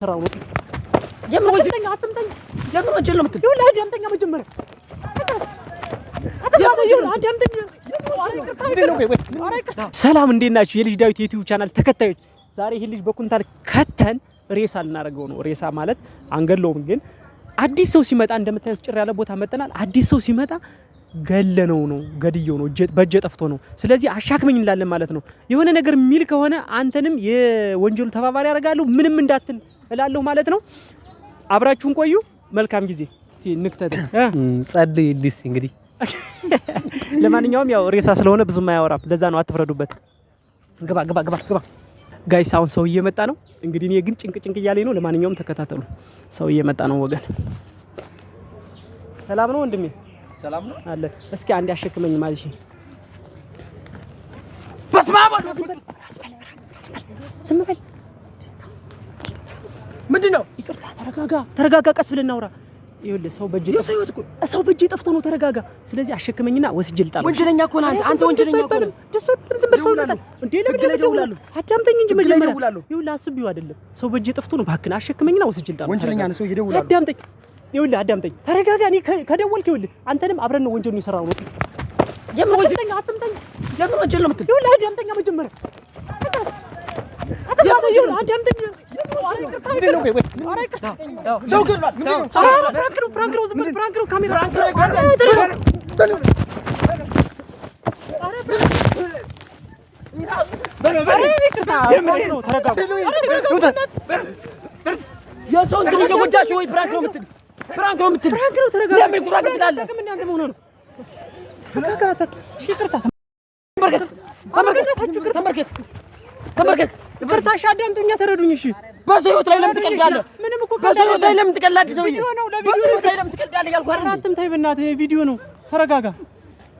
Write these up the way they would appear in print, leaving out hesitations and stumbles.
ስራው ነው። የምን ወንጀል አትምጠኝ፣ አትምጠኝ። የምን ወንጀል ነው የምትል? ይኸውልህ አዳምጠኛ መጀመሪያ። አዳምጠኝ። ምንድን ነው? ቆይ ቆይ፣ ሰላም እንዴት ናችሁ? የልጅ ዳዊት የ YouTube channel ተከታዮች፣ ዛሬ ይህን ልጅ በኩንታል ከተን ሬሳ ልናደርገው ነው። ሬሳ ማለት አንገለውም፣ ግን አዲስ ሰው ሲመጣ እንደምታዩት ጭር ያለ ቦታ መጠናል። አዲስ ሰው ሲመጣ ገለነው ነው፣ ገድየው ነው፣ በእጀ ጠፍቶ ነው። ስለዚህ አሻክመኝ እንላለን ማለት ነው። የሆነ ነገር የሚል ከሆነ አንተንም የወንጀሉ ተባባሪ ያደርጋለሁ፣ ምንም እንዳትል እላለሁ ማለት ነው። አብራችሁን ቆዩ። መልካም ጊዜ። እስቲ ንክተት ጸልይ ሊስ እንግዲህ። ለማንኛውም ያው ሬሳ ስለሆነ ብዙም አያወራም። ለዛ ነው፣ አትፍረዱበት። ግባ ግባ ግባ ግባ guys። አሁን ሰው እየመጣ ነው። እንግዲህ እኔ ግን ጭንቅ ጭንቅ እያለኝ ነው። ለማንኛውም ተከታተሉ። ሰው እየመጣ ነው ወገን። ሰላም ነው ወንድሜ? ሰላም ነው። አለ። እስኪ አንድ ያሸክመኝ ማለት ነው። በስመ አብ ወወልድ። ዝም በል። ምንድን ነው? ይቅርታ፣ ተረጋጋ፣ ተረጋጋ። ቀስ ብለን እናውራ። ይኸውልህ ሰው በእጄ የሰው ህይወት እኮ ሰው በእጄ ጠፍቶ ነው። ተረጋጋ። ስለዚህ አሸክመኝና ወስጄ ልጣለው። ወንጀለኛ እኮ ነህ አንተ። አንተ ወንጀለኛ እኮ ነህ። ደስ አይባልም። ዝም በል። ሰው ይመጣል እንዴ? ለምን ህግ ላይ እደውላለሁ። አዳምጠኝ እንጂ ህግ ላይ መጀመሪያ። እደውላለሁ። ይኸውልህ አስቤው አይደለም። ሰው በእጄ ጠፍቶ ነው። እባክህን አሸክመኝና ወስጄ ልጣለው። ወንጀለኛ ነህ ሰው እደውላለሁ። አዳምጠኝ። ይኸውልህ አዳምጠኝ፣ ተረጋጋ። እኔ ከደወልክ ይኸውልህ አንተንም አብረን ነው ወንጀሉን የሰራነው። የምን ወንጀል አትምጠኝ፣ አትምጠኝ። የምን ወንጀል ነው የምትል? ይኸውልህ አዳምጠኛ መጀመሪያ። ይኸውልህ አዳምጠኝ። ምንድን ነው? ቆይ ቆይ፣ ሰው ገድሏል። ምንድን ነው? ሰው ገድሏል። Prank ነው፣ prank ነው። ዝም በል፣ prank ነው። ካሜራ Prank ነው። የሰው እንትን እየጎዳሽ ወይ prank ነው የምትል? Prank ነው የምትል? Prank ነው። ተረጋጋ። ለምን prank ትላለህ? ምን አንተ መሆንህ ነው? ተረጋጋ። እሺ ይቅርታ። ተንበርከክ ተንበርከክ ተንበርከክ። ይቅርታ። እሺ አዳምጡኛ፣ ተረዱኝ። እሺ በሰው ህይወት ላይ ለምን ትቀልዳለህ? ምንም እኮ በሰው ህይወት ላይ ለምን ትቀልዳለህ? ሰውዬ ቪዲዮ ነው፣ ለቪዲዮ በሰው ህይወት ላይ ለምን ትቀልዳለህ እያልኩህ አይደል እንዴ? አትምታኝ በእናትህ፣ ቪዲዮ ነው። ተረጋጋ።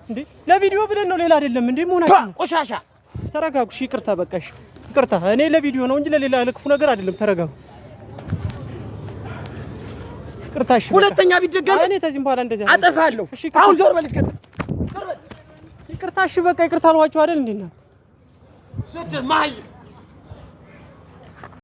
እንዴ ለቪዲዮ ብለን ነው፣ ሌላ አይደለም። እንዴ መሆናችሁ ነው? ቆሻሻ። ተረጋጉ። እሺ ይቅርታ፣ በቃ እሺ ይቅርታ። እኔ ለቪዲዮ ነው እንጂ ለሌላ ለክፉ ነገር አይደለም። ተረጋጉ። ይቅርታ። እሺ በቃ። ሁለተኛ ቢደገም እኔ ከዚህም በኋላ እንደዚህ አይደለም። አጠፋለሁ። እሺ ይቅርታ። አሁን ዞር በል፣ ይቀጥል። ዞር በል። ይቅርታ። እሺ በቃ ይቅርታ አልኋችሁ አይደል እንዴ? እና ስድብ መሀይም።